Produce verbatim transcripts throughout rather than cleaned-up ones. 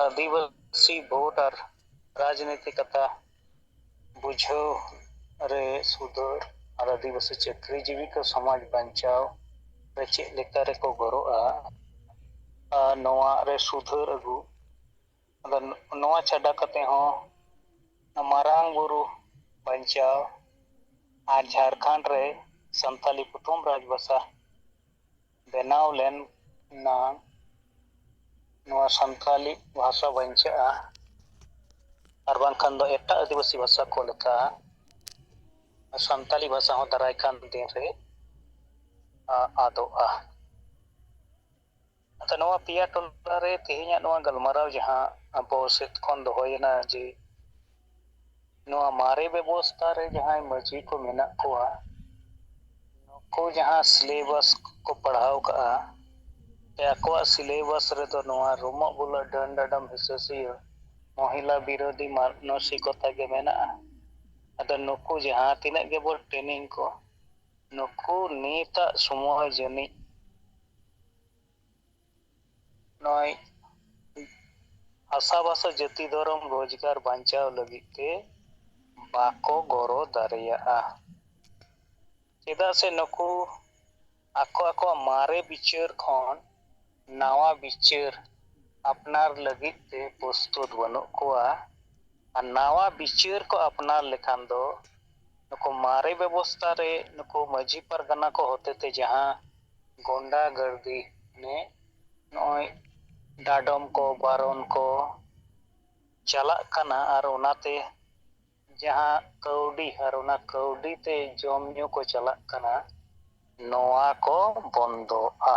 ᱟᱹᱫᱤᱵᱟᱹᱥᱤ ᱵᱷᱳᱴ ᱟᱨ ᱨᱟᱡᱽᱱᱤᱛᱤ ᱠᱟᱛᱷᱟ ᱵᱩᱡᱷᱟᱹᱣ ᱨᱮ ᱥᱩᱫᱷᱟᱹᱨ ᱟᱨ ᱟᱹᱫᱤᱵᱟᱹᱥᱤ ᱪᱟᱹᱠᱨᱤᱡᱤᱵᱤ ᱠᱚ ᱥᱚᱢᱟᱡᱽ ᱵᱟᱧᱪᱟᱣ ᱨᱮ ᱪᱮᱫ ᱞᱮᱠᱟ ᱨᱮᱠᱚ ᱜᱚᱲᱚᱜᱼᱟ, ᱟᱨ ᱱᱚᱣᱟ ᱨᱮ ᱥᱩᱫᱷᱟᱹᱨ ᱟᱹᱜᱩ᱾ ᱟᱫᱚ ᱱᱚᱣᱟ ᱪᱷᱟᱰᱟ ᱠᱟᱛᱮ ᱦᱚᱸ ᱢᱟᱨᱟᱝ ᱵᱩᱨᱩ ᱵᱟᱧᱪᱟᱣ ᱟᱨ ᱡᱷᱟᱲᱠᱷᱚᱸᱰ ᱨᱮ ᱥᱟᱱᱛᱟᱞᱤ ᱯᱨᱚᱛᱷᱚᱢ ᱨᱟᱡᱽᱵᱷᱟᱥᱟ ᱵᱮᱱᱟᱣ ᱞᱮᱱ ᱱᱟᱝ ᱱᱚᱣᱟ ᱥᱟᱱᱛᱟᱞᱤ ᱵᱷᱟᱥᱟ ᱵᱟᱧᱪᱟᱜᱼᱟ, ᱟᱨ ᱵᱟᱝᱠᱷᱟᱱ ᱫᱚ ᱮᱴᱟᱜ ᱟᱹᱫᱤᱵᱟᱹᱥᱤ ᱵᱷᱟᱥᱟ ᱠᱚ ᱞᱮᱠᱟ ᱥᱟᱱᱛᱟᱞᱤ ᱵᱷᱟᱥᱟ ᱦᱚᱸ ᱫᱟᱨᱟᱭ ᱠᱟᱱ ᱫᱤᱱ ᱨᱮ, ᱟ, ᱟᱫᱚᱜᱼᱟ᱾ ᱟᱫᱚ ᱱᱚᱣᱟ ᱯᱮᱭᱟ ᱴᱚᱞᱟ ᱨᱮ ᱛᱮᱦᱮᱧᱟᱜ ᱱᱚᱣᱟ ᱜᱟᱞᱢᱟᱨᱟᱣ ᱡᱟᱦᱟᱸ ᱟᱵᱚ ᱥᱮᱫ ᱠᱷᱚᱱ ᱫᱚᱦᱚᱭᱮᱱᱟ, ᱡᱮ ᱱᱚᱣᱟ ᱢᱟᱨᱮ ᱵᱮᱵᱚᱥᱛᱷᱟ ᱨᱮ ᱡᱟᱦᱟᱸᱭ ᱢᱟᱹᱡᱷᱤ ᱠᱚ ᱢᱮᱱᱟᱜ ᱠᱚᱣᱟ, ᱱᱩᱠᱩ ᱡᱟᱦᱟᱸ syllabus ᱠᱚ ᱯᱟᱲᱦᱟᱣ ᱠᱟᱜᱼᱟ, ᱥᱮ ᱟᱠᱚᱣᱟᱜ syllabus ᱨᱮᱫᱚ ᱱᱚᱣᱟ ᱨᱩᱢᱚᱜ ᱵᱩᱞᱟᱹᱜ ᱰᱟᱹᱱ ᱰᱟᱰᱚᱢ ᱦᱤᱥᱟᱹᱥᱩᱭᱟᱹ ᱢᱚᱦᱤᱞᱟ ᱵᱤᱨᱳᱫᱷᱤ ᱢᱟᱱᱚᱥᱤᱠᱚᱛᱟ ᱜᱮ ᱢᱮᱱᱟᱜᱼᱟ᱾ ᱟᱫᱚ ᱱᱩᱠᱩ ᱡᱟᱦᱟᱸ ᱛᱤᱱᱟᱹᱜ ᱜᱮᱵᱚ training ᱠᱚ, ᱱᱩᱠᱩ ᱱᱤᱛᱟᱜ ᱥᱚᱢᱚᱭ ᱡᱟᱹᱱᱤᱡ ᱱᱚᱜᱼᱚᱭ ᱦᱟᱥᱟ ᱵᱷᱟᱥᱟ ᱡᱟᱹᱛᱤ ᱫᱷᱚᱨᱚᱢ ᱨᱳᱡᱽᱜᱟᱨ ᱵᱟᱧᱪᱟᱣ ᱞᱟᱹᱜᱤᱫ ᱛᱮ ᱵᱟᱠᱚ ᱜᱚᱲᱚ ᱫᱟᱲᱮᱭᱟᱜᱼᱟ᱾ ᱪᱮᱫᱟᱜ ᱥᱮ ᱱᱩᱠᱩ ᱟᱠᱚ ᱟᱠᱚᱣᱟᱜ ᱢᱟᱨᱮ ᱵᱤᱪᱟᱹᱨ ᱠᱷᱚᱱ ᱱᱟᱣᱟ ᱵᱤᱪᱟᱹᱨ ᱟᱯᱱᱟᱨ ᱞᱟᱹᱜᱤᱫ ᱛᱮ ᱯᱨᱚᱥᱛᱩᱛ ᱵᱟᱹᱱᱩᱜ ᱠᱚᱣᱟ᱾ ᱟᱨ ᱱᱟᱣᱟ ᱵᱤᱪᱟᱹᱨ ᱠᱚ ᱟᱯᱱᱟᱨ ᱞᱮᱠᱷᱟᱱ ᱫᱚ ᱱᱩᱠᱩ ᱢᱟᱨᱮ ᱵᱮᱵᱚᱥᱛᱷᱟ ᱨᱮ ᱱᱩᱠᱩ ᱢᱟᱹᱡᱷᱤ ᱯᱟᱨᱜᱟᱱᱟ ᱠᱚ ᱦᱚᱛᱮᱛᱮ ᱡᱟᱦᱟᱸ ᱜᱚᱱᱰᱟ ᱜᱟᱹᱨᱫᱤ, ᱢᱟᱱᱮ ᱱᱚᱜᱼᱚᱭ ᱰᱟᱰᱚᱢ ᱠᱚ, ᱵᱟᱨᱚᱱ ᱠᱚ ᱪᱟᱞᱟᱜ ᱠᱟᱱᱟ, ᱟᱨ ᱚᱱᱟᱛᱮ ᱡᱟᱦᱟᱸ ᱠᱟᱹᱣᱰᱤ, ᱟᱨ ᱚᱱᱟ ᱠᱟᱹᱣᱰᱤ ᱛᱮ ᱡᱚᱢ ᱧᱩ ᱠᱚ ᱪᱟᱞᱟᱜ ᱠᱟᱱᱟ, ᱱᱚᱣᱟ ᱠᱚ ᱵᱚᱱᱫᱚᱜᱼᱟ᱾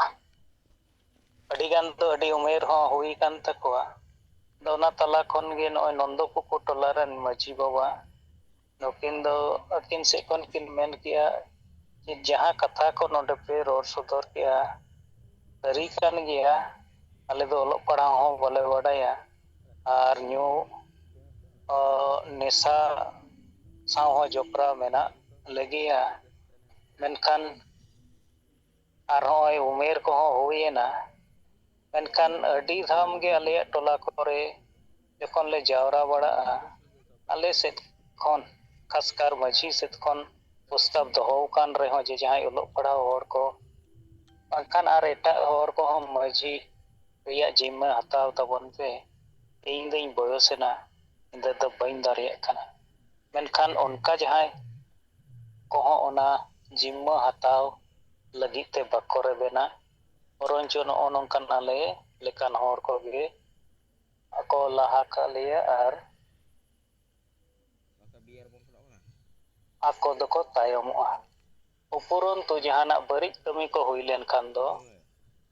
ᱟᱹᱰᱤ ᱜᱟᱱ ᱫᱚ ᱟᱹᱰᱤ ᱩᱢᱮᱨ ᱦᱚᱸ ᱦᱩᱭ ᱟᱠᱟᱱ ᱛᱟᱠᱚᱣᱟ᱾ ᱟᱫᱚ ᱚᱱᱟ ᱛᱟᱞᱟ ᱠᱷᱚᱱ ᱜᱮ ᱱᱚᱜᱼᱚᱭ ᱱᱚᱱᱫᱚᱯᱩᱠᱩᱨ ᱴᱚᱞᱟ ᱨᱮᱱ ᱢᱟᱹᱡᱷᱤ ᱵᱟᱵᱟ, ᱱᱩᱠᱤᱱ ᱫᱚ ᱟᱹᱠᱤᱱ ᱥᱮᱫ ᱠᱷᱚᱱ ᱠᱤᱱ ᱢᱮᱱ ᱠᱮᱜᱼᱟ ᱡᱮ ᱡᱟᱦᱟᱸ ᱠᱟᱛᱷᱟ ᱠᱚ ᱱᱚᱰᱮ ᱯᱮ ᱨᱚᱲ ᱥᱚᱫᱚᱨ ᱠᱮᱜᱼᱟ, ᱥᱟᱹᱨᱤ ᱠᱟᱱ ᱜᱮᱭᱟ᱾ ᱟᱞᱮ ᱫᱚ ᱚᱞᱚᱜ ᱯᱟᱲᱦᱟᱣ ᱦᱚᱸ ᱵᱟᱞᱮ ᱵᱟᱰᱟᱭᱟ ᱟᱨ ᱧᱩ, ᱚ, ᱱᱮᱥᱟ ᱥᱟᱶ ᱦᱚᱸ ᱡᱚᱯᱲᱟᱣ ᱢᱮᱱᱟᱜ ᱞᱮᱜᱮᱭᱟ᱾ ᱢᱮᱱᱠᱷᱟᱱ ᱟᱨ ᱦᱚᱸᱜᱼᱚᱭ ᱩᱢᱮᱨ ᱠᱚᱦᱚᱸ ᱦᱩᱭᱮᱱᱟ, ᱢᱮᱱᱠᱷᱟᱱ ᱟᱹᱰᱤ ᱫᱷᱟᱢ ᱜᱮ ᱟᱞᱮᱭᱟᱜ ᱴᱚᱞᱟ ᱠᱚᱨᱮ ᱡᱚᱠᱷᱚᱱ ᱞᱮ ᱡᱟᱣᱨᱟ ᱵᱟᱲᱟᱜᱼᱟ, ᱟᱞᱮ ᱥᱮᱫ ᱠᱷᱚᱱ, ᱠᱷᱟᱥᱠᱟᱨ ᱢᱟᱹᱡᱷᱤ ᱥᱮᱫ ᱠᱷᱚᱱ ᱯᱨᱚᱥᱛᱟᱵ ᱫᱚᱦᱚ ᱟᱠᱟᱱ ᱨᱮᱦᱚᱸ ᱡᱮ ᱡᱟᱦᱟᱸᱭ ᱚᱞᱚᱜ ᱯᱟᱲᱦᱟᱣ ᱦᱚᱲ ᱠᱚ ᱵᱟᱝᱠᱷᱟᱱ ᱟᱨ ᱮᱴᱟᱜ ᱦᱚᱲ ᱠᱚᱦᱚᱸ ᱢᱟᱹᱡᱷᱤ ᱨᱮᱭᱟᱜ ᱡᱤᱢᱢᱟᱹ ᱦᱟᱛᱟᱣ ᱛᱟᱵᱚᱱ ᱯᱮ, ᱤᱧ ᱫᱚᱧ ᱵᱚᱭᱚᱥ ᱮᱱᱟ, ᱤᱧ ᱫᱚ ᱵᱟᱹᱧ ᱫᱟᱲᱮᱭᱟᱜ ᱠᱟᱱᱟ᱾ ᱢᱮᱱᱠᱷᱟᱱ ᱚᱱᱠᱟ ᱡᱟᱦᱟᱸᱭ ᱠᱚᱦᱚᱸ ᱚᱱᱟ ᱡᱤᱢᱢᱟᱹ ᱦᱟᱛᱟᱣ ᱞᱟᱹᱜᱤᱫ ᱛᱮ ᱵᱟᱠᱚ ᱨᱮᱵᱮᱱᱟ, ᱵᱚᱨᱚᱝ ᱪᱚ ᱱᱚᱜᱼᱚ ᱱᱚᱝᱠᱟᱱ ᱟᱞᱮ ᱞᱮᱠᱟᱱ ᱦᱚᱲ ᱠᱚᱜᱮ ᱠᱚ ᱞᱟᱦᱟ ᱠᱟᱜ ᱞᱮᱭᱟ ᱟᱨ ᱟᱠᱚ ᱫᱚᱠᱚ ᱛᱟᱭᱚᱢᱚᱜᱼᱟ᱾ ᱩᱯᱩᱨᱚᱱᱛᱩ ᱡᱟᱦᱟᱱᱟᱜ ᱵᱟᱹᱲᱤᱡ ᱠᱟᱹᱢᱤ ᱠᱚ ᱦᱩᱭ ᱞᱮᱱᱠᱷᱟᱱ ᱫᱚ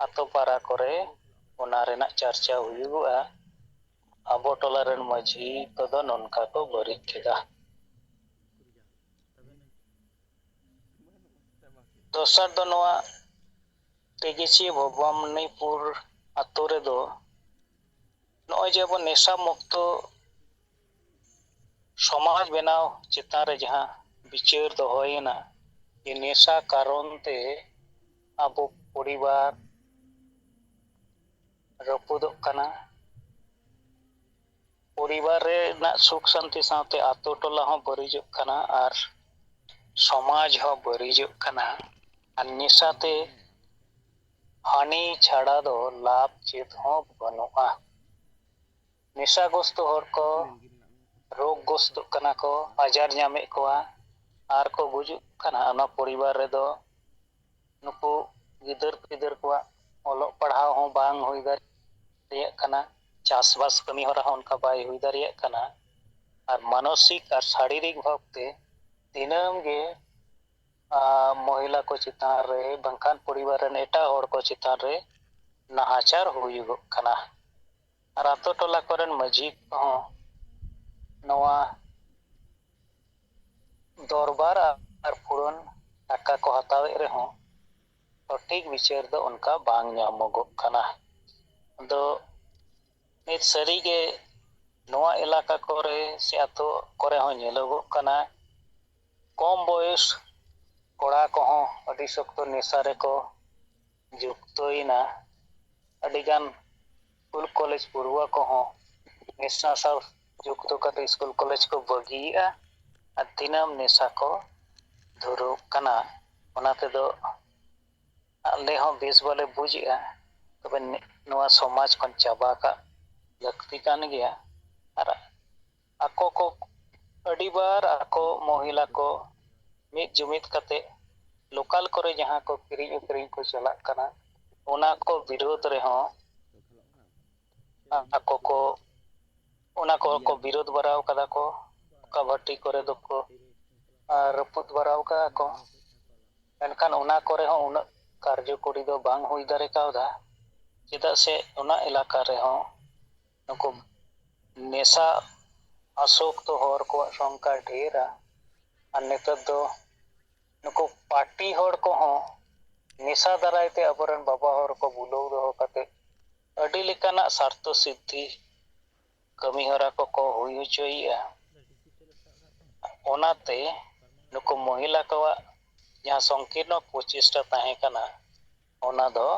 ᱟᱛᱳ ᱯᱟᱲᱟ ᱠᱚᱨᱮ ᱚᱱᱟ ᱨᱮᱱᱟᱜ ᱪᱟᱨᱪᱟ ᱦᱩᱭᱩᱜᱚᱜᱼᱟ᱾ ᱟᱵᱚ ᱴᱚᱞᱟ ᱨᱮᱱ ᱢᱟᱹᱡᱷᱤ ᱠᱚᱫᱚ ᱱᱚᱝᱠᱟ ᱠᱚ ᱵᱟᱹᱲᱤᱡ ᱠᱮᱫᱟ᱾ ᱫᱚᱥᱟᱨ ᱫᱚ ᱱᱚᱣᱟ ᱛᱮᱜᱮᱪᱤ ᱵᱷᱚᱵᱟᱱᱤᱯᱩᱨ ᱟᱛᱳ ᱨᱮᱫᱚ ᱱᱚᱜᱼᱚᱭ ᱡᱮ ᱟᱵᱚ ᱱᱮᱥᱟ ᱢᱩᱠᱛᱚ ᱥᱚᱢᱟᱡᱽ ᱵᱮᱱᱟᱣ ᱪᱮᱛᱟᱱ ᱨᱮ ᱡᱟᱦᱟᱸ ᱵᱤᱪᱟᱹᱨ ᱫᱚᱦᱚᱭᱮᱱᱟ, ᱡᱮ ᱱᱮᱥᱟ ᱠᱟᱨᱚᱱ ᱛᱮ ᱟᱵᱚ ᱯᱚᱨᱤᱵᱟᱨ ᱨᱟᱹᱯᱩᱫᱚᱜ ᱠᱟᱱᱟ, ᱯᱚᱨᱤᱵᱟᱨ ᱨᱮᱱᱟᱜ ᱥᱩᱠ ᱥᱟᱱᱛᱤ ᱥᱟᱶᱛᱮ ᱟᱛᱳ ᱴᱚᱞᱟ ᱦᱚᱸ ᱵᱟᱹᱲᱤᱡᱚᱜ ᱠᱟᱱᱟ ᱟᱨ ᱥᱚᱢᱟᱡᱽ ᱦᱚᱸ ᱵᱟᱹᱲᱤᱡᱚᱜ ᱠᱟᱱᱟ᱾ ᱟᱨ ᱱᱮᱥᱟᱛᱮ ᱦᱟᱹᱱᱤ ᱪᱷᱟᱲᱟ ᱫᱚ ᱞᱟᱵᱷ ᱪᱮᱫ ᱦᱚᱸ ᱵᱟᱹᱱᱩᱜᱼᱟ᱾ ᱱᱮᱥᱟᱜᱨᱚᱥᱛᱚ ᱦᱚᱲ ᱠᱚ ᱨᱳᱜᱽ ᱜᱨᱚᱥᱛᱚᱜ ᱠᱟᱱᱟ ᱠᱚ, ᱟᱡᱟᱨ ᱧᱟᱢᱮᱫ ᱠᱚᱣᱟ ᱟᱨ ᱠᱚ ᱜᱩᱡᱩᱜ ᱠᱟᱱᱟ᱾ ᱚᱱᱟ ᱯᱚᱨᱤᱵᱟᱨ ᱨᱮᱫᱚ ᱱᱩᱠᱩ ᱜᱤᱫᱟᱹᱨ ᱯᱤᱫᱟᱹᱨ ᱠᱚᱣᱟᱜ ᱚᱞᱚᱜ ᱯᱟᱲᱦᱟᱣ ᱦᱚᱸ ᱵᱟᱝ ᱦᱩᱭ ᱫᱟᱲᱮᱭᱟᱜ ᱠᱟᱱᱟ, ᱪᱟᱥᱵᱟᱥ ᱠᱟᱹᱢᱤ ᱦᱚᱨᱟ ᱦᱚᱸ ᱚᱱᱠᱟ ᱵᱟᱭ ᱦᱩᱭ ᱫᱟᱲᱮᱭᱟᱜ ᱠᱟᱱᱟ᱾ ᱟᱨ ᱢᱟᱱᱚᱥᱤᱠ ᱟᱨ ᱥᱟᱨᱤᱨᱤᱠ ᱵᱷᱟᱵᱽ ᱛᱮ ᱫᱤᱱᱟᱹᱢ ᱜᱮ ᱟᱨ ᱢᱚᱦᱤᱞᱟ ᱠᱚ ᱪᱮᱛᱟᱱ ᱨᱮ ᱵᱟᱝᱠᱷᱟᱱ ᱯᱚᱨᱤᱵᱟᱨ ᱨᱮᱱ ᱮᱴᱟᱜ ᱦᱚᱲ ᱠᱚ ᱪᱮᱛᱟᱱ ᱨᱮ ᱱᱟᱦᱟᱪᱟᱨ ᱦᱩᱭᱩᱜᱚᱜ ᱠᱟᱱᱟ᱾ ᱟᱨ ᱟᱛᱳ ᱴᱚᱞᱟ ᱠᱚᱨᱮᱱ ᱢᱟᱹᱡᱷᱤ ᱠᱚᱦᱚᱸ ᱱᱚᱣᱟ ᱫᱚᱨᱵᱟᱨ ᱟᱨ ᱯᱷᱩᱲᱟᱹᱱ ᱴᱟᱠᱟ ᱠᱚ ᱦᱟᱛᱟᱣᱮᱫ ᱨᱮᱦᱚᱸ ᱥᱚᱴᱷᱤᱠ ᱵᱤᱪᱟᱹᱨ ᱫᱚ ᱚᱱᱠᱟ ᱵᱟᱝ ᱧᱟᱢᱚᱜᱚᱜ ᱠᱟᱱᱟ᱾ ᱟᱫᱚ ᱱᱤᱛ ᱥᱟᱹᱨᱤᱜᱮ ᱱᱚᱣᱟ ᱮᱞᱟᱠᱟ ᱠᱚᱨᱮ ᱥᱮ ᱟᱛᱳ ᱠᱚᱨᱮ ᱦᱚᱸ ᱧᱮᱞᱚᱜᱚᱜ ᱠᱟᱱᱟ, ᱠᱚᱢ ᱵᱚᱭᱚᱥ ᱠᱚᱲᱟ ᱠᱚᱦᱚᱸ ᱟᱹᱰᱤ ᱥᱚᱠᱛᱚ ᱱᱮᱥᱟ ᱨᱮᱠᱚ ᱡᱩᱠᱛᱚᱭᱮᱱᱟ᱾ ᱟᱹᱰᱤᱜᱟᱱ ᱥᱠᱩᱞ ᱠᱚᱞᱮᱡᱽ ᱯᱟᱹᱴᱷᱩᱣᱟᱹ ᱠᱚᱦᱚᱸ ᱱᱮᱥᱟ ᱥᱟᱶ ᱡᱩᱠᱛᱚ ᱠᱟᱛᱮ ᱥᱠᱩᱞ ᱠᱚᱞᱮᱡᱽ ᱠᱚ ᱵᱟᱹᱜᱤᱭᱮᱫᱼᱟ ᱟᱨ ᱫᱤᱱᱟᱹᱢ ᱱᱮᱥᱟ ᱠᱚ ᱫᱷᱩᱨᱟᱹᱜ ᱠᱟᱱᱟ᱾ ᱚᱱᱟ ᱛᱮᱫᱚ ᱟᱞᱮ ᱦᱚᱸ ᱵᱮᱥ ᱵᱟᱞᱮ ᱵᱩᱡᱮᱜᱼᱟ᱾ ᱛᱚᱵᱮ ᱱᱚᱣᱟ ᱥᱚᱢᱟᱡᱽ ᱠᱷᱚᱱ ᱪᱟᱵᱟ ᱠᱟᱜ ᱞᱟᱹᱠᱛᱤ ᱠᱟᱱ ᱜᱮᱭᱟ᱾ ᱟᱨ ᱟᱠᱚ ᱠᱚ ᱟᱹᱰᱤᱵᱟᱨ ᱟᱠᱚ ᱢᱚᱦᱤᱞᱟ ᱠᱚ ᱢᱤᱫ ᱡᱩᱢᱤᱫ ᱠᱟᱛᱮ ᱞᱳᱠᱟᱞ ᱠᱚᱨᱮ ᱡᱟᱦᱟᱸ ᱠᱚ ᱠᱤᱨᱤᱧ ᱟᱹᱠᱷᱨᱤᱧ ᱠᱚ ᱪᱟᱞᱟᱜ ᱠᱟᱱᱟ, ᱚᱱᱟ ᱠᱚ ᱵᱤᱨᱳᱫᱷ ᱨᱮᱦᱚᱸ ᱟᱠᱚ ᱠᱚ ᱚᱱᱟ ᱠᱚ ᱠᱚ ᱵᱤᱨᱳᱫᱷ ᱵᱟᱲᱟᱣ ᱠᱟᱫᱟ ᱠᱚ᱾ ᱚᱠᱟ ᱵᱷᱟᱴᱤ ᱠᱚᱨᱮ ᱫᱚᱠᱚ ᱟᱨ ᱨᱟᱹᱯᱩᱫ ᱵᱟᱲᱟᱣ ᱠᱟᱜᱼᱟ ᱠᱚ᱾ ᱢᱮᱱᱠᱷᱟᱱ ᱚᱱᱟ ᱠᱚᱨᱮ ᱦᱚᱸ ᱩᱱᱟᱹᱜ ᱠᱟᱨᱡᱚᱠᱚᱨᱤ ᱫᱚ ᱵᱟᱝ ᱦᱩᱭ ᱫᱟᱲᱮ ᱠᱟᱣᱫᱟ᱾ ᱪᱮᱫᱟᱜ ᱥᱮ ᱚᱱᱟ ᱮᱞᱟᱠᱟ ᱨᱮᱦᱚᱸ ᱱᱩᱠᱩ ᱱᱮᱥᱟ ᱟᱥᱚᱠᱛᱚ ᱦᱚᱲ ᱠᱚᱣᱟᱜ ᱥᱚᱝᱠᱷᱟ ᱰᱷᱮᱨᱟ᱾ ᱟᱨ ᱱᱤᱛᱚᱜ ᱫᱚ ᱱᱩᱠᱩ ᱯᱟᱹᱴᱤ ᱦᱚᱲ ᱠᱚᱦᱚᱸ ᱱᱮᱥᱟ ᱫᱟᱨᱟᱭ ᱛᱮ ᱟᱵᱚᱨᱮᱱ ᱵᱟᱵᱟ ᱦᱚᱲ ᱠᱚ ᱵᱩᱞᱟᱹᱣ ᱫᱚᱦᱚ ᱠᱟᱛᱮ ᱟᱹᱰᱤ ᱞᱮᱠᱟᱱᱟᱜ ᱥᱟᱨᱛᱷᱚ ᱥᱤᱫᱽᱫᱷᱤ ᱠᱟᱹᱢᱤ ᱦᱚᱨᱟ ᱠᱚᱠᱚ ᱦᱩᱭ ᱦᱚᱪᱚᱭᱮᱫᱼᱟ᱾ ᱚᱱᱟᱛᱮ ᱱᱩᱠᱩ ᱢᱚᱦᱤᱞᱟ ᱠᱚᱣᱟᱜ ᱡᱟᱦᱟᱸ ᱥᱚᱝᱠᱤᱨᱱᱚ ᱯᱨᱚᱪᱮᱥᱴᱟ ᱛᱟᱦᱮᱸ ᱠᱟᱱᱟ, ᱚᱱᱟ ᱫᱚ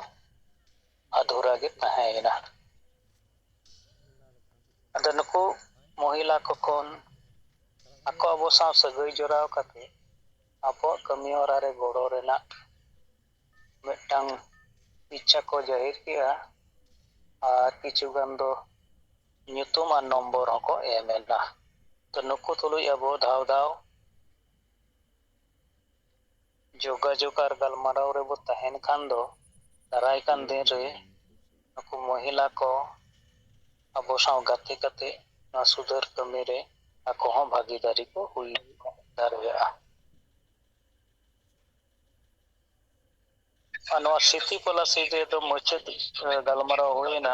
ᱟᱫᱷᱩᱨᱟ ᱜᱮ ᱛᱟᱦᱮᱸᱭᱮᱱᱟ᱾ ᱟᱫᱚ ᱱᱩᱠᱩ ᱢᱚᱦᱤᱞᱟ ᱠᱚ ᱠᱷᱚᱱ ᱟᱠᱚ ᱟᱵᱚ ᱥᱟᱶ ᱥᱟᱹᱜᱟᱹᱭ ᱡᱚᱲᱟᱣ ᱠᱟᱛᱮ ᱟᱵᱚᱣᱟᱜ ᱠᱟᱹᱢᱤ ᱦᱚᱨᱟ ᱨᱮ ᱜᱚᱲᱚ ᱨᱮᱱᱟᱜ ᱢᱤᱫᱴᱟᱝ ᱤᱪᱪᱷᱟ ᱠᱚ ᱡᱟᱹᱦᱤᱨ ᱠᱮᱜᱼᱟ᱾ ᱟᱨ ᱠᱤᱪᱷᱩ ᱜᱟᱱ ᱫᱚ ᱧᱩᱛᱩᱢ ᱟᱨ ᱱᱚᱢᱵᱚᱨ ᱦᱚᱸᱠᱚ ᱮᱢ ᱮᱫᱟ᱾ ᱛᱚ ᱱᱩᱠᱩ ᱛᱩᱞᱩᱡ ᱟᱵᱚ ᱫᱷᱟᱣ ᱫᱷᱟᱣ ᱡᱳᱜᱟᱡᱳᱜᱽ ᱟᱨ ᱜᱟᱞᱢᱟᱨᱟᱣ ᱨᱮᱵᱚ ᱛᱟᱦᱮᱱ ᱠᱷᱟᱱ ᱫᱚ ᱫᱟᱨᱟᱭ ᱠᱟᱱ ᱫᱤᱱ ᱨᱮ ᱱᱩᱠᱩ ᱢᱚᱦᱤᱞᱟ ᱠᱚ ᱟᱵᱚ ᱥᱟᱶ ᱜᱟᱛᱮ ᱠᱟᱛᱮ ᱱᱚᱣᱟ ᱥᱩᱫᱷᱟᱹᱨ ᱠᱟᱹᱢᱤ ᱨᱮ ᱟᱠᱚ ᱦᱚᱸ ᱵᱷᱟᱹᱜᱤᱫᱟᱨᱤ ᱠᱚ ᱦᱩᱭ ᱫᱟᱲᱮᱭᱟᱜᱼᱟ᱾ ᱟᱨ ᱱᱚᱣᱟ ᱥᱤᱛᱤ ᱯᱚᱞᱟᱥᱤ ᱨᱮᱫᱚ ᱢᱩᱪᱟᱹᱫ, ᱮ, ᱜᱟᱞᱢᱟᱨᱟᱣ ᱦᱩᱭᱮᱱᱟ᱾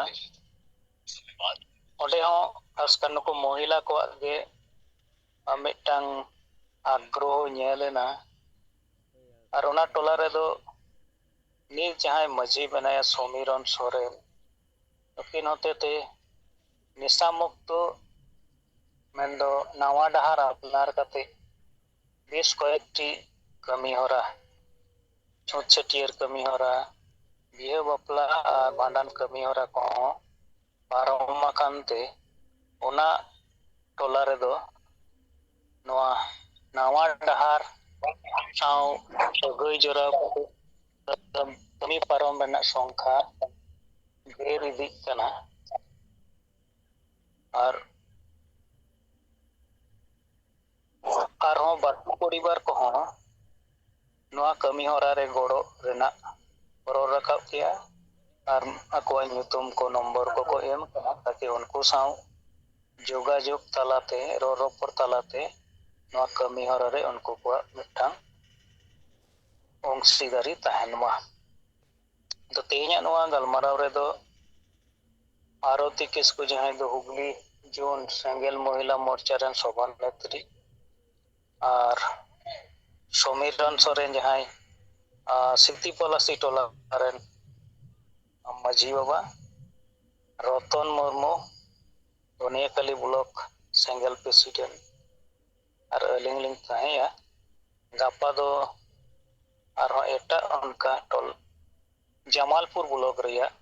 ᱚᱸᱰᱮ ᱦᱚᱸ ᱠᱷᱟᱥ ᱠᱟᱨ ᱱᱩᱠᱩ ᱢᱚᱦᱤᱞᱟ ᱠᱚᱣᱟᱜ ᱜᱮ, ᱟ, ᱢᱤᱫᱴᱟᱝ ᱟᱜᱽᱨᱚᱦᱚ ᱧᱮᱞ ᱮᱱᱟ᱾ ᱟᱨ ᱚᱱᱟ ᱴᱚᱞᱟ ᱨᱮᱫᱚ ᱱᱤᱛ ᱡᱟᱦᱟᱸᱭ ᱢᱟᱹᱡᱷᱤ ᱢᱮᱱᱟᱭᱟ ᱥᱚᱢᱤᱨᱚᱱ ᱥᱚᱨᱮᱱ, ᱱᱩᱠᱤᱱ ᱦᱚᱛᱮᱛᱮ ᱱᱮᱥᱟ ᱢᱩᱠᱛᱚ ᱢᱮᱱᱫᱚ ᱱᱟᱣᱟ ᱰᱟᱦᱟᱨ ᱟᱯᱱᱟᱨ ᱠᱟᱛᱮ ᱵᱮᱥ ᱠᱚᱭᱮᱠᱴᱤ ᱠᱟᱹᱢᱤ ᱦᱚᱨᱟ, ᱪᱷᱩᱸᱛ ᱪᱷᱟᱹᱴᱭᱟᱹᱨ ᱠᱟᱹᱢᱤ ᱦᱚᱨᱟ, ᱵᱤᱦᱟᱹ ᱵᱟᱯᱞᱟ ᱟᱨ ᱵᱷᱟᱸᱰᱟᱱ ᱠᱟᱹᱢᱤ ᱦᱚᱨᱟ ᱠᱚᱦᱚᱸ ᱯᱟᱨᱚᱢ ᱟᱠᱟᱱ ᱛᱮ, ᱚᱱᱟ ᱴᱚᱞᱟ ᱨᱮᱫᱚ ᱱᱚᱣᱟ ᱱᱟᱣᱟ ᱰᱟᱦᱟᱨ ᱥᱟᱶ ᱥᱟᱹᱜᱟᱹᱭ ᱡᱚᱲᱟᱣ ᱠᱟᱛᱮ ᱠᱟᱹᱢᱤ ᱯᱟᱨᱚᱢ ᱨᱮᱱᱟᱜ ᱥᱚᱝᱠᱷᱟ ᱰᱷᱮᱨ ᱤᱫᱤᱜ ᱠᱟᱱᱟ᱾ ᱟᱨ ᱟᱨᱦᱚᱸ ᱵᱟᱹᱦᱩ ᱯᱚᱨᱤᱵᱟᱨ ᱠᱚᱦᱚᱸ ᱱᱚᱣᱟ ᱠᱟᱹᱢᱤ ᱦᱚᱨᱟ ᱨᱮ ᱜᱚᱲᱚ ᱨᱮᱱᱟᱜ ᱨᱚᱲ ᱨᱟᱠᱟᱵ ᱠᱮᱜᱼᱟ ᱟᱨ ᱟᱠᱚᱣᱟᱜ ᱧᱩᱛᱩᱢ ᱠᱚ, ᱱᱚᱢᱵᱚᱨ ᱠᱚᱠᱚ ᱮᱢ ᱠᱟᱱᱟ, ᱛᱟᱠᱤ ᱩᱱᱠᱩ ᱥᱟᱶ ᱡᱳᱜᱟᱡᱳᱜᱽ ᱛᱟᱞᱟᱛᱮ, ᱨᱚᱲ ᱨᱚᱯᱚᱲ ᱛᱟᱞᱟᱛᱮ ᱱᱚᱣᱟ ᱠᱟᱹᱢᱤ ᱦᱚᱨᱟ ᱨᱮ ᱩᱱᱠᱩ ᱠᱚᱣᱟᱜ ᱢᱤᱫᱴᱟᱝ ᱚᱝᱥᱤᱫᱟᱨᱤ ᱛᱟᱦᱮᱱ ᱢᱟ᱾ ᱟᱫᱚ ᱛᱮᱦᱮᱧᱟᱜ ᱱᱚᱣᱟ ᱜᱟᱞᱢᱟᱨᱟᱣ ᱨᱮᱫᱚ ᱟᱨᱚᱛᱤ ᱠᱤᱥᱠᱩ, ᱡᱟᱦᱟᱸᱭ ᱫᱚ ᱦᱩᱜᱽᱞᱤ ᱡᱳᱱ ᱥᱮᱸᱜᱮᱞ ᱢᱚᱦᱤᱞᱟ ᱢᱳᱨᱪᱟ ᱨᱮᱱ ᱥᱚᱵᱷᱟᱱᱮᱛᱨᱤ, ᱟᱨ ᱥᱚᱢᱤᱨᱚᱱ ᱥᱚᱨᱮᱱ, ᱡᱟᱦᱟᱸᱭ, ᱟ, ᱥᱤᱛᱤ ᱯᱚᱞᱟᱥᱤ ᱴᱚᱞᱟ ᱨᱮᱱ ᱢᱟᱹᱡᱷᱤ ᱵᱟᱵᱟ, ᱨᱚᱛᱚᱱ ᱢᱩᱨᱢᱩ, ᱫᱷᱚᱱᱤᱭᱟᱹᱠᱟᱹᱞᱤ ᱵᱞᱚᱠ ᱥᱮᱸᱜᱮᱞ ᱯᱨᱮᱥᱤᱰᱮᱱᱴ, ᱟᱨ ᱟᱹᱞᱤᱧ ᱞᱤᱧ ᱛᱟᱦᱮᱸᱭᱟ᱾ ᱜᱟᱯᱟ ᱫᱚ ᱟᱨᱦᱚᱸ ᱮᱴᱟᱜ ᱚᱱᱠᱟ ᱴᱚᱞ-, ᱡᱟᱢᱟᱞᱯᱩᱨ ᱵᱞᱚᱠ ᱨᱮᱭᱟᱜ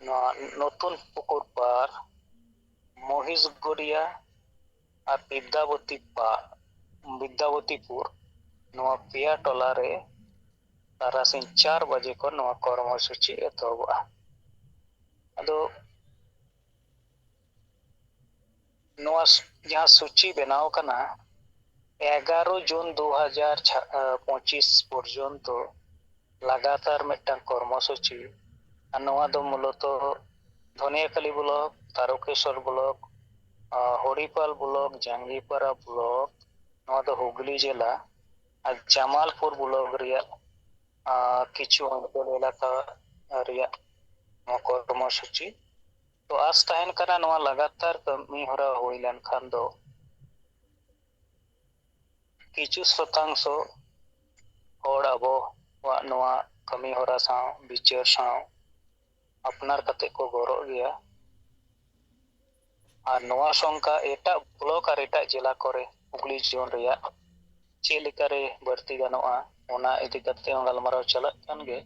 ᱱᱚᱣᱟ ᱱᱚᱛᱩᱱ ᱯᱩᱠᱩᱨ ᱯᱟᱨ, ᱢᱚᱦᱤᱥᱜᱚᱲᱤᱭᱟ ᱟᱨ ᱵᱤᱫᱽᱫᱟᱵᱚᱛᱤ ᱯᱟ-, ᱵᱤᱫᱽᱫᱟᱵᱚᱛᱤᱯᱩᱨ, ᱱᱚᱣᱟ ᱯᱮᱭᱟ ᱴᱚᱞᱟ ᱨᱮ ᱛᱟᱨᱟᱥᱤᱧ ᱪᱟᱨ ᱵᱟᱡᱮ ᱠᱷᱚᱱ ᱱᱚᱣᱟ ᱠᱚᱨᱢᱚ ᱥᱩᱪᱤ ᱮᱛᱚᱦᱚᱵᱚᱜᱼᱟ᱾ ᱟᱫᱚ ᱱᱚᱣᱟ ᱥᱩ-, ᱡᱟᱦᱟᱸ ᱥᱩᱪᱤ ᱵᱮᱱᱟᱣ ᱠᱟᱱᱟ, ᱮᱜᱟᱨᱚ ᱡᱩᱱ ᱫᱩ ᱦᱟᱡᱟᱨ ᱯᱚᱸᱪᱤᱥ ᱯᱚᱨᱡᱚᱱᱛᱚ ᱞᱟᱜᱟᱛᱟᱨ ᱢᱤᱫᱴᱟᱝ ᱠᱚᱨᱢᱚ ᱥᱩᱪᱤ᱾ ᱟᱨ ᱱᱚᱣᱟ ᱫᱚ ᱢᱩᱞᱚᱛᱚ ᱫᱷᱚᱱᱤᱭᱟᱠᱟᱞᱤ ᱵᱞᱚᱠ, ᱛᱟᱨᱚᱠᱮᱥᱚᱨ ᱵᱞᱚᱠ, ᱟ, ᱦᱚᱲᱤᱯᱟᱞ ᱵᱞᱚᱠ, ᱡᱟᱝᱜᱤᱯᱟᱨᱟ ᱵᱞᱚᱠ, ᱱᱚᱣᱟ ᱫᱚ ᱦᱩᱜᱽᱞᱤ ᱡᱮᱞᱟ, ᱟᱨ ᱡᱟᱢᱟᱞᱯᱩᱨ ᱵᱞᱚᱠ ᱨᱮᱭᱟᱜ, ᱟ, ᱠᱤᱪᱷᱩ ᱚᱧᱪᱚᱞ ᱮᱞᱟᱠᱟ ᱨᱮᱭᱟᱜ ᱱᱚᱣᱟ ᱠᱚᱨᱢᱚ ᱥᱩᱪᱤ᱾ ᱛᱚ ᱟᱥ ᱛᱟᱦᱮᱱ ᱠᱟᱱᱟ ᱱᱚᱣᱟ ᱞᱟᱜᱟᱛᱟᱨ ᱠᱟᱹᱢᱤ ᱦᱚᱨᱟ ᱦᱩᱭ ᱞᱮᱱᱠᱷᱟᱱ ᱫᱚ ᱠᱤᱪᱷᱩ ᱥᱚᱛᱟᱝᱥᱚ ᱦᱚᱲ ᱟᱵᱚᱣᱟᱜ ᱱᱚᱣᱟ ᱠᱟᱹᱢᱤ ᱦᱚᱨᱟ ᱥᱟᱶ, ᱵᱤᱪᱟᱹᱨ ᱥᱟᱶ ᱟᱯᱱᱟᱨ ᱠᱟᱛᱮ ᱠᱚ ᱜᱚᱲᱚᱜ ᱜᱮᱭᱟ᱾ ᱟᱨ ᱱᱚᱣᱟ ᱥᱚᱝᱠᱷᱟ ᱮᱴᱟᱜ ᱵᱞᱚᱠ ᱟᱨ ᱮᱴᱟᱜ ᱡᱮᱞᱟ ᱠᱚᱨᱮ ᱦᱩᱜᱽᱞᱤ ᱡᱳᱱ ᱨᱮᱭᱟᱜ ᱪᱮᱫ ᱞᱮᱠᱟᱨᱮ ᱵᱟᱹᱲᱛᱤ ᱜᱟᱱᱚᱜᱼᱟ, ᱚᱱᱟ ᱤᱫᱤ ᱠᱟᱛᱮ ᱦᱚᱸ ᱜᱟᱞᱢᱟᱨᱟᱣ ᱪᱟᱞᱟᱜ ᱠᱟᱱ ᱜᱮ᱾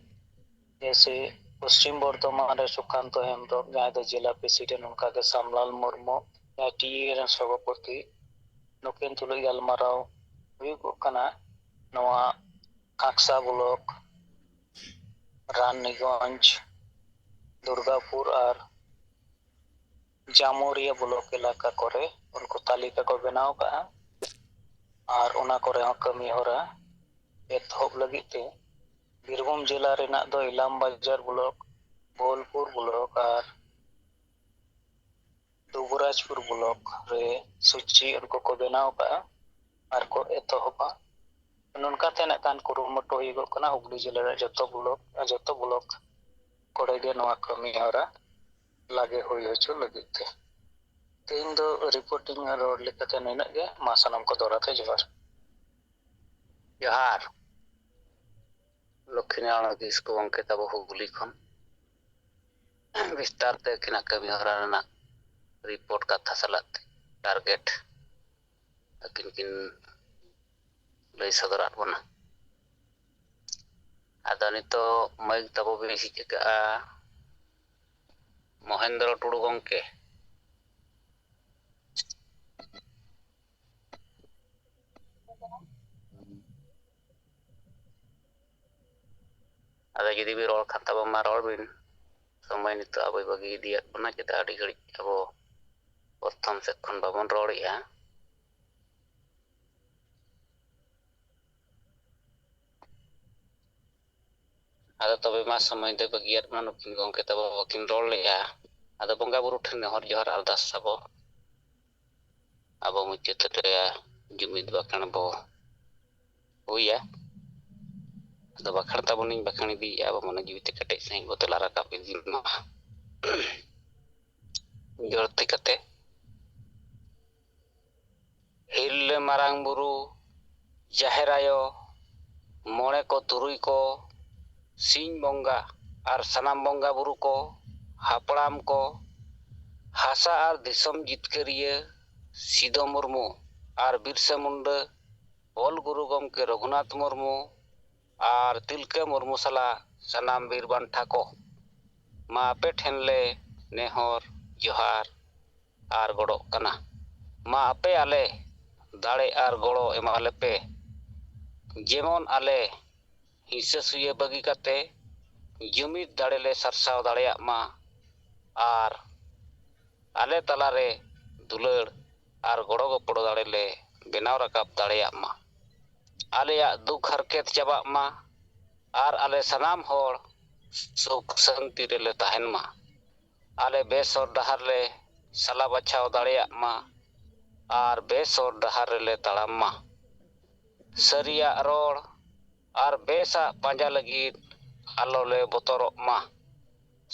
ᱡᱮᱭᱥᱮ ᱯᱚᱥᱪᱤᱢ ᱵᱚᱨᱫᱷᱚᱢᱟᱱ ᱨᱮ ᱥᱩᱠᱟᱱᱛᱚ ᱦᱮᱢᱵᱨᱚᱢ, ᱡᱟᱦᱟᱸᱭ ᱫᱚ ᱡᱮᱞᱟ ᱯᱨᱮᱥᱤᱰᱮᱱᱴ, ᱚᱱᱠᱟᱜᱮ ᱥᱟᱢᱞᱟᱞ ᱢᱩᱨᱢᱩ, ᱡᱟᱦᱟᱸᱭ ᱴᱤ ᱮ ᱨᱮᱱ ᱥᱚᱵᱷᱟᱯᱚᱛᱤ, ᱱᱩᱠᱤᱱ ᱛᱩᱞᱩᱡ ᱜᱟᱞᱢᱟᱨᱟᱣ ᱦᱩᱭᱩᱜᱚᱜ ᱠᱟᱱᱟ ᱱᱚᱣᱟ ᱠᱟᱸᱠᱥᱟ ᱵᱞᱚᱠ, ᱨᱟᱱᱤᱜᱚᱸᱡᱽ, ᱫᱩᱨᱜᱟᱯᱩᱨ ᱟᱨ ᱡᱟᱢᱩᱨᱤᱭᱟᱹ ᱵᱞᱚᱠ ᱮᱞᱟᱠᱟ ᱠᱚᱨᱮ ᱩᱱᱠᱩ ᱛᱟᱹᱞᱤᱠᱟ ᱠᱚ ᱵᱮᱱᱟᱣ ᱠᱟᱜᱼᱟ᱾ ᱟᱨ ᱚᱱᱟ ᱠᱚᱨᱮ ᱦᱚᱸ ᱠᱟᱹᱢᱤ ᱦᱚᱨᱟ ᱮᱛᱚᱦᱚᱵ ᱞᱟᱹᱜᱤᱫ ᱛᱮ ᱵᱤᱨᱵᱷᱩᱢ ᱡᱮᱞᱟ ᱨᱮᱱᱟᱜ ᱫᱚ ᱤᱞᱟᱢ ᱵᱟᱡᱟᱨ ᱵᱞᱚᱠ, ᱵᱳᱞᱯᱩᱨ ᱵᱞᱚᱠ ᱟᱨ ᱫᱩᱵᱨᱟᱡᱽᱯᱩᱨ ᱵᱞᱚᱠ ᱨᱮ ᱥᱩᱪᱤ ᱩᱱᱠᱩ ᱠᱚ ᱵᱮᱱᱟᱣ ᱠᱟᱜᱼᱟ ᱟᱨ ᱠᱚ ᱮᱛᱚᱦᱚᱵᱟ᱾ ᱱᱚᱝᱠᱟᱛᱮ ᱱᱟᱜ ᱠᱷᱟᱱ ᱠᱩᱨᱩᱢᱩᱴᱩ ᱦᱩᱭᱩᱜᱚᱜ ᱠᱟᱱᱟ ᱦᱩᱜᱽᱞᱤ ᱡᱮᱞᱟ ᱨᱮᱭᱟᱜ ᱡᱚᱛᱚ ᱵᱞᱚᱠ, ᱡᱚᱛᱚ ᱵᱞᱚᱠ ᱠᱚᱨᱮ ᱜᱮ ᱱᱚᱣᱟ ᱠᱟᱹᱢᱤ ᱦᱚᱨᱟ ᱞᱟᱜᱮ ᱦᱩᱭ ᱦᱚᱪᱚ ᱞᱟᱹᱜᱤᱫ ᱛᱮ᱾ ᱛᱮᱦᱮᱧ ᱫᱚ ᱨᱤᱯᱳᱨᱴᱤᱝ ᱟᱨ ᱨᱚᱲ ᱞᱮᱠᱟᱛᱮ ᱱᱤᱱᱟᱹᱜ ᱜᱮ᱾ ᱢᱟ ᱥᱟᱱᱟᱢ ᱠᱚ ᱫᱚᱦᱲᱟ ᱛᱮ ᱡᱚᱦᱟᱨ᱾ ᱡᱚᱦᱟᱨ᱾ ᱞᱚᱠᱠᱷᱤ ᱱᱟᱨᱟᱭᱚᱬ ᱠᱤᱥᱠᱩ ᱜᱚᱢᱠᱮ ᱛᱟᱵᱚ ᱦᱩᱜᱽᱞᱤ ᱠᱷᱚᱱ ᱵᱤᱥᱛᱟᱨ ᱛᱮ ᱟᱹᱠᱤᱱᱟᱜ ᱠᱟᱹᱢᱤ ᱦᱚᱨᱟ ᱨᱮᱱᱟᱜ ᱨᱤᱯᱳᱨᱴ ᱠᱟᱛᱷᱟ ᱥᱟᱞᱟᱜ ᱛᱮ ᱴᱟᱨᱜᱮᱴ ᱟᱹᱠᱤᱱ ᱠᱤᱱ ᱞᱟᱹᱭ ᱥᱚᱫᱚᱨᱟᱫ ᱵᱚᱱᱟ᱾ ᱟᱫᱚ ᱱᱤᱛᱚᱜ ᱢᱟᱭᱤᱠ ᱛᱟᱵᱚ ᱵᱤᱱ ᱡᱷᱤᱡ ᱟᱠᱟᱜᱼᱟ ᱢᱚᱦᱮᱱᱫᱨᱚ ᱴᱩᱰᱩ ᱜᱚᱢᱠᱮ᱾ ᱟᱫᱚ ᱡᱩᱫᱤ ᱵᱤᱱ ᱨᱚᱲ ᱠᱷᱟᱱ ᱛᱟᱵᱚ ᱢᱟ ᱨᱚᱲ ᱵᱤᱱ᱾ ᱥᱚᱢᱚᱭ ᱱᱤᱛᱚᱜ ᱟᱵᱚᱭ ᱵᱟᱹᱜᱤ ᱤᱫᱤᱭᱟᱫ ᱵᱚᱱᱟ, ᱪᱮᱫᱟᱜ ᱟᱹᱰᱤ ᱜᱷᱟᱹᱲᱤᱡ ᱟᱵᱚ ᱯᱨᱚᱛᱷᱚᱢ ᱥᱮᱫ ᱠᱷᱚᱱ ᱵᱟᱵᱚᱱ ᱨᱚᱲᱮᱜᱼᱟ᱾ ᱟᱫᱚ ᱛᱚᱵᱮ ᱢᱟ ᱥᱚᱢᱚᱭ ᱫᱚ ᱵᱟᱹᱜᱤᱭᱟᱫ ᱵᱚᱱᱟ, ᱱᱩᱠᱤᱱ ᱜᱚᱢᱠᱮ ᱛᱟᱵᱚ ᱵᱟᱹᱠᱤᱱ ᱨᱚᱲ ᱞᱮᱜᱼᱟ᱾ ᱟᱫᱚ ᱵᱚᱸᱜᱟ ᱵᱩᱨᱩ ᱴᱷᱮᱱ ᱱᱮᱦᱚᱨ ᱡᱚᱦᱟᱨ ᱟᱨᱫᱟᱥ ᱟᱵᱚ᱾ ᱟᱵᱚ ᱢᱩᱪᱟᱹᱫ ᱨᱮ ᱡᱩᱢᱤᱫ ᱵᱟᱠᱷᱮᱬ ᱵᱚ ᱦᱩᱭᱟ᱾ ᱟᱫᱚ ᱵᱟᱠᱷᱮᱬ ᱛᱟᱵᱚᱱᱤᱧ ᱵᱟᱠᱷᱮᱬ ᱤᱫᱤᱭᱮᱫᱼᱟ, ᱟᱵᱚ ᱢᱚᱱᱮ ᱡᱤᱣᱤ ᱛᱮ ᱠᱮᱴᱮᱡ ᱥᱟᱺᱦᱤᱡ ᱵᱚ ᱛᱮᱞᱟ ᱨᱟᱠᱟᱵ ᱤᱫᱤ ᱢᱟ᱾ ᱡᱚᱲᱛᱤ ᱠᱟᱛᱮ, ᱦᱤᱨᱞᱟᱹ ᱢᱟᱨᱟᱝ ᱵᱩᱨᱩ, ᱡᱟᱦᱮᱨ ᱟᱭᱳ, ᱢᱚᱬᱮ ᱠᱚ ᱛᱩᱨᱩᱭ ᱠᱚ, ᱥᱤᱧ ᱵᱚᱸᱜᱟ ᱟᱨ ᱥᱟᱱᱟᱢ ᱵᱚᱸᱜᱟ ᱵᱩᱨᱩ ᱠᱚ, ᱦᱟᱯᱲᱟᱢ ᱠᱚ, ᱦᱟᱥᱟ ᱟᱨ ᱫᱤᱥᱚᱢ ᱡᱤᱛᱠᱟᱹᱨᱤᱭᱟᱹ ᱥᱤᱫᱚ ᱢᱩᱨᱢᱩ ᱟᱨ ᱵᱤᱨᱥᱟᱹ ᱢᱩᱱᱰᱟᱹ, ᱚᱞ ᱜᱩᱨᱩ ᱜᱚᱢᱠᱮ ᱨᱚᱜᱷᱩᱱᱟᱛᱷ ᱢᱩᱨᱢᱩ ᱟᱨ ᱛᱤᱞᱠᱟᱹ ᱢᱩᱨᱢᱩ ᱥᱟᱞᱟᱜ ᱥᱟᱱᱟᱢ ᱵᱤᱨ ᱵᱟᱱᱴᱷᱟ ᱠᱚ, ᱢᱟ ᱟᱯᱮ ᱴᱷᱮᱱ ᱞᱮ ᱱᱮᱦᱚᱨ, ᱡᱚᱦᱟᱨ ᱟᱨ ᱜᱚᱰᱚᱜ ᱠᱟᱱᱟ᱾ ᱢᱟ ᱟᱯᱮ ᱟᱞᱮ ᱫᱟᱲᱮ ᱟᱨ ᱜᱚᱲᱚ ᱮᱢᱟ ᱞᱮᱯᱮ, ᱡᱮᱢᱚᱱ ᱟᱞᱮ ᱦᱤᱸᱥᱟᱹ ᱥᱩᱭᱟᱹ ᱵᱟᱹᱜᱤ ᱠᱟᱛᱮ ᱡᱩᱢᱤᱫ ᱫᱟᱲᱮ ᱞᱮ ᱥᱟᱨᱥᱟᱣ ᱫᱟᱲᱮᱭᱟᱜ ᱢᱟ ᱟᱨ ᱟᱞᱮ ᱛᱟᱞᱟᱨᱮ ᱫᱩᱞᱟᱹᱲ ᱟᱨ ᱜᱚᱲᱚ ᱜᱚᱯᱚᱲᱚ ᱫᱟᱲᱮ ᱞᱮ ᱵᱮᱱᱟᱣ ᱨᱟᱠᱟᱵ ᱫᱟᱲᱮᱭᱟᱜ ᱢᱟ᱾ ᱟᱞᱮᱭᱟᱜ ᱫᱩᱠ ᱦᱟᱨᱠᱮᱛ ᱪᱟᱵᱟᱜ ᱢᱟ ᱟᱨ ᱟᱞᱮ ᱥᱟᱱᱟᱢ ᱦᱚᱲ ᱥᱩᱠ ᱥᱟᱹᱱᱛᱤ ᱨᱮᱞᱮ ᱛᱟᱦᱮᱱ ᱢᱟ᱾ ᱟᱞᱮ ᱵᱮᱥ ᱦᱚᱨ ᱰᱟᱦᱟᱨ ᱞᱮ ᱥᱟᱞᱟ ᱵᱟᱪᱷᱟᱣ ᱫᱟᱲᱮᱭᱟᱜ ᱢᱟ ᱟᱨ ᱵᱮᱥ ᱦᱚᱨ ᱰᱟᱦᱟᱨ ᱨᱮᱞᱮ ᱛᱟᱲᱟᱢ ᱢᱟ᱾ ᱥᱟᱹᱨᱤᱭᱟᱜ ᱨᱚᱲ ᱟᱨ ᱵᱮᱥᱟᱜ ᱯᱟᱸᱡᱟ ᱞᱟᱹᱜᱤᱫ ᱟᱞᱚ ᱞᱮ ᱵᱚᱛᱚᱨᱚᱜ ᱢᱟ᱾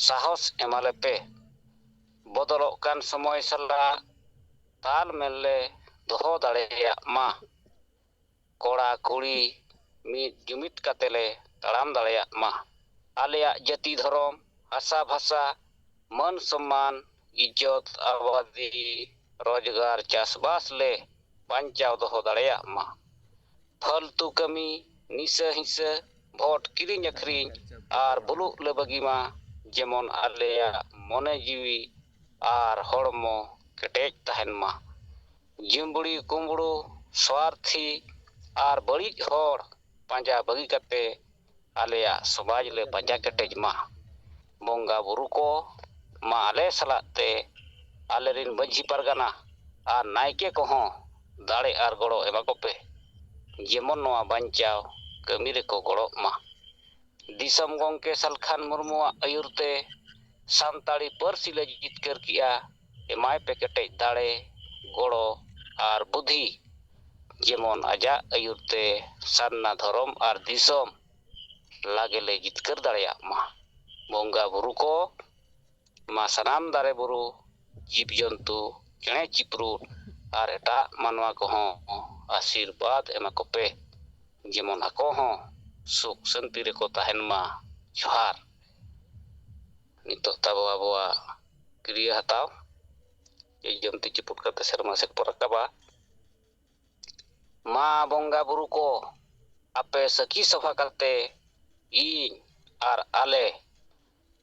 ᱥᱟᱦᱚᱥ ᱮᱢᱟ ᱞᱮᱯᱮ᱾ ᱵᱚᱫᱚᱞᱚᱜ ᱠᱟᱱ ᱥᱚᱢᱚᱭ ᱥᱟᱞᱟᱜ ᱛᱟᱞ ᱢᱮᱞ ᱞᱮ ᱫᱚᱦᱚ ᱫᱟᱲᱮᱭᱟᱜ ᱢᱟ᱾ ᱠᱚᱲᱟ ᱠᱩᱲᱤ ᱢᱤᱫ ᱡᱩᱢᱤᱫ ᱠᱟᱛᱮ ᱞᱮ ᱛᱟᱲᱟᱢ ᱫᱟᱲᱮᱭᱟᱜ ᱢᱟ᱾ ᱟᱞᱮᱭᱟᱜ ᱡᱟᱹᱛᱤ ᱫᱷᱚᱨᱚᱢ, ᱦᱟᱥᱟ ᱵᱷᱟᱥᱟ, ᱢᱟᱹᱱ ᱥᱚᱢᱢᱟᱱ, ᱤᱡᱽᱡᱚᱛ, ᱟᱵᱟᱫᱤ, ᱨᱳᱡᱽᱜᱟᱨ, ᱪᱟᱥᱵᱟᱥ ᱞᱮ ᱵᱟᱧᱪᱟᱣ ᱫᱚᱦᱚ ᱫᱟᱲᱮᱭᱟᱜ ᱢᱟ᱾ ᱯᱷᱟᱹᱞᱛᱩ ᱠᱟᱹᱢᱤ, ᱱᱤᱥᱟᱹ ᱦᱤᱸᱥᱟᱹ, ᱵᱷᱳᱴ ᱠᱤᱨᱤᱧ ᱟᱹᱠᱷᱨᱤᱧ ᱟᱨ ᱵᱩᱞᱩᱜ ᱞᱮ ᱵᱟᱹᱜᱤ ᱢᱟ, ᱡᱮᱢᱚᱱ ᱟᱞᱮᱭᱟᱜ ᱢᱚᱱᱮ ᱡᱤᱣᱤ ᱟᱨ ᱦᱚᱲᱢᱚ ᱠᱮᱴᱮᱡ ᱛᱟᱦᱮᱱ ᱢᱟ᱾ ᱡᱩᱢᱵᱽᱲᱤ ᱠᱩᱢᱵᱽᱲᱩ, ᱥᱣᱟᱨᱛᱷᱤ ᱟᱨ ᱵᱟᱹᱲᱤᱡ ᱦᱚᱲ ᱯᱟᱸᱡᱟ ᱵᱟᱹᱜᱤ ᱠᱟᱛᱮ ᱟᱞᱮᱭᱟᱜ ᱥᱚᱢᱟᱡᱽ ᱞᱮ ᱯᱟᱸᱡᱟ ᱠᱮᱴᱮᱡ ᱢᱟ᱾ ᱵᱚᱸᱜᱟ ᱵᱩᱨᱩ ᱠᱚ ᱢᱟ ᱟᱞᱮ ᱥᱟᱞᱟᱜ ᱛᱮ ᱟᱞᱮᱨᱤᱱ ᱢᱟᱹᱡᱷᱤ ᱯᱟᱨᱜᱟᱱᱟ ᱟᱨ ᱱᱟᱭᱠᱮ ᱠᱚᱦᱚᱸ ᱫᱟᱲᱮ ᱟᱨ ᱜᱚᱲᱚ ᱮᱢᱟ ᱠᱚᱯᱮ, ᱡᱮᱢᱚᱱ ᱱᱚᱣᱟ ᱵᱟᱧᱪᱟᱣ ᱠᱟᱹᱢᱤ ᱨᱮᱠᱚ ᱜᱚᱲᱚᱜ ᱢᱟ᱾ ᱫᱤᱥᱚᱢ ᱜᱚᱢᱠᱮ ᱥᱟᱞᱠᱷᱟᱱ ᱢᱩᱨᱢᱩᱣᱟᱜ ᱟᱹᱭᱩᱨ ᱛᱮ ᱥᱟᱱᱛᱟᱲᱤ ᱯᱟᱹᱨᱥᱤ ᱞᱮ ᱡᱤᱛᱠᱟᱹᱨ ᱠᱮᱜᱼᱟ᱾ ᱮᱢᱟᱭ ᱯᱮ ᱠᱮᱴᱮᱡ ᱫᱟᱲᱮ, ᱜᱚᱲᱚ ᱟᱨ ᱵᱩᱫᱷᱤ, ᱡᱮᱢᱚᱱ ᱟᱡᱟᱜ ᱟᱹᱭᱩᱨ ᱛᱮ ᱥᱟᱨᱱᱟ ᱫᱷᱚᱨᱚᱢ ᱟᱨ ᱫᱤᱥᱚᱢ ᱞᱟᱜᱮ ᱞᱮ ᱡᱤᱛᱠᱟᱹᱨ ᱫᱟᱲᱮᱭᱟᱜ ᱢᱟ᱾ ᱵᱚᱸᱜᱟ ᱵᱩᱨᱩ ᱠᱚ ᱢᱟ ᱥᱟᱱᱟᱢ ᱫᱟᱨᱮ ᱵᱩᱨᱩ, ᱡᱤᱵᱽ ᱡᱚᱱᱛᱩ, ᱪᱮᱬᱮ ᱪᱤᱯᱨᱩᱫ ᱟᱨ ᱮᱴᱟᱜ ᱢᱟᱱᱣᱟ ᱠᱚᱦᱚᱸ ᱟᱥᱤᱨᱵᱟᱫᱽ ᱮᱢᱟ ᱠᱚᱯᱮ, ᱡᱮᱢᱚᱱ ᱟᱠᱚ ᱦᱚᱸ ᱥᱩᱠ ᱥᱟᱹᱱᱛᱤ ᱨᱮᱠᱚ ᱛᱟᱦᱮᱱ ᱢᱟ᱾ ᱡᱚᱦᱟᱨ᱾ ᱱᱤᱛᱚᱜ ᱛᱟᱵᱚ ᱟᱵᱚᱣᱟᱜ ᱠᱤᱨᱭᱟᱹ ᱦᱟᱛᱟᱣ, ᱡᱮ ᱡᱚᱢᱛᱤ ᱪᱤᱯᱩᱫ ᱠᱟᱛᱮ ᱥᱮᱨᱢᱟ ᱥᱮᱫ ᱠᱚ ᱨᱟᱠᱟᱵᱟ᱾ ᱢᱟ ᱵᱚᱸᱜᱟ ᱵᱩᱨᱩ ᱠᱚ, ᱟᱯᱮ ᱥᱟᱹᱠᱷᱤ ᱥᱚᱵᱷᱟ ᱠᱟᱛᱮ ᱤᱧ ᱟᱨ ᱟᱞᱮ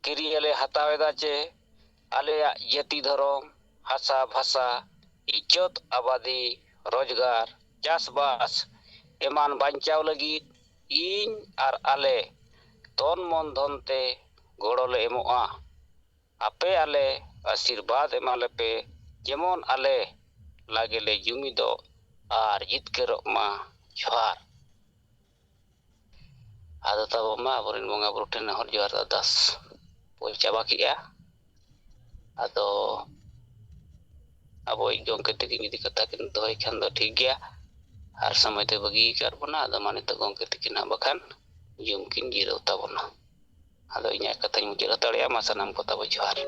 ᱠᱤᱨᱤᱭᱟᱹ ᱞᱮ ᱦᱟᱛᱟᱣ ᱮᱫᱟ ᱪᱮ ᱟᱞᱮᱭᱟᱜ ᱡᱟᱹᱛᱤ ᱫᱷᱚᱨᱚᱢ, ᱦᱟᱥᱟ ᱵᱷᱟᱥᱟ, ᱤᱡᱽᱡᱚᱛ ᱟᱵᱟᱫᱤ, ᱨᱳᱡᱽᱜᱟᱨ, ᱪᱟᱥᱵᱟᱥ ᱮᱢᱟᱱ ᱵᱟᱧᱪᱟᱣ ᱞᱟᱹᱜᱤᱫ ᱤᱧ ᱟᱨ ᱟᱞᱮ ᱛᱚᱱ ᱢᱚᱱ ᱫᱷᱚᱱ ᱛᱮ ᱜᱚᱲᱚ ᱞᱮ ᱮᱢᱚᱜᱼᱟ᱾ ᱟᱯᱮ ᱟᱞᱮ ᱟᱥᱤᱨᱵᱟᱫᱽ ᱮᱢᱟ ᱞᱮᱯᱮ, ᱡᱮᱢᱚᱱ ᱟᱞᱮ ᱞᱟᱜᱮ ᱞᱮ ᱡᱩᱢᱤᱫᱚᱜ ᱟᱨ ᱡᱤᱛᱠᱟᱹᱨᱚᱜ ᱢᱟ᱾ ᱡᱚᱦᱟᱨ᱾ ᱟᱫᱚ ᱛᱟᱵᱚ ᱢᱟ ᱟᱵᱚᱨᱮᱱ ᱵᱚᱸᱜᱟ ᱵᱩᱨᱩ ᱴᱷᱮᱱ ᱱᱮᱦᱚᱨ ᱡᱚᱦᱟᱨ ᱟᱨᱫᱟᱥ ᱵᱚ ᱪᱟᱵᱟ ᱠᱮᱜᱼᱟ᱾ ᱟᱫᱚ ᱟᱵᱚᱭᱤᱡ ᱜᱚᱢᱠᱮ ᱛᱟᱹᱠᱤᱱ ᱡᱩᱫᱤ ᱠᱟᱛᱷᱟ ᱠᱤᱱ ᱫᱚᱦᱚᱭ ᱠᱷᱟᱱ ᱫᱚ ᱴᱷᱤᱠ ᱜᱮᱭᱟ, ᱟᱨ ᱥᱚᱢᱚᱭ ᱛᱮ ᱵᱟᱹᱜᱤ ᱟᱠᱟᱫ ᱵᱚᱱᱟ᱾ ᱟᱫᱚ ᱢᱟ ᱱᱤᱛᱚᱜ ᱜᱚᱢᱠᱮ ᱛᱟᱹᱠᱤᱱ ᱦᱟᱸᱜ ᱵᱟᱠᱷᱟᱱ ᱡᱩᱢ ᱠᱤᱱ ᱡᱤᱨᱟᱹᱣ ᱛᱟᱵᱚᱱᱟ᱾ ᱟᱫᱚ ᱤᱧᱟᱹᱜ ᱠᱟᱛᱷᱟᱧ ᱢᱩᱪᱟᱹᱫ ᱦᱟᱛᱟᱲᱮᱜᱼᱟ᱾ ᱢᱟ ᱥᱟᱱᱟᱢ ᱠᱚ ᱛᱟᱵᱚ ᱡᱚᱦᱟᱨ᱾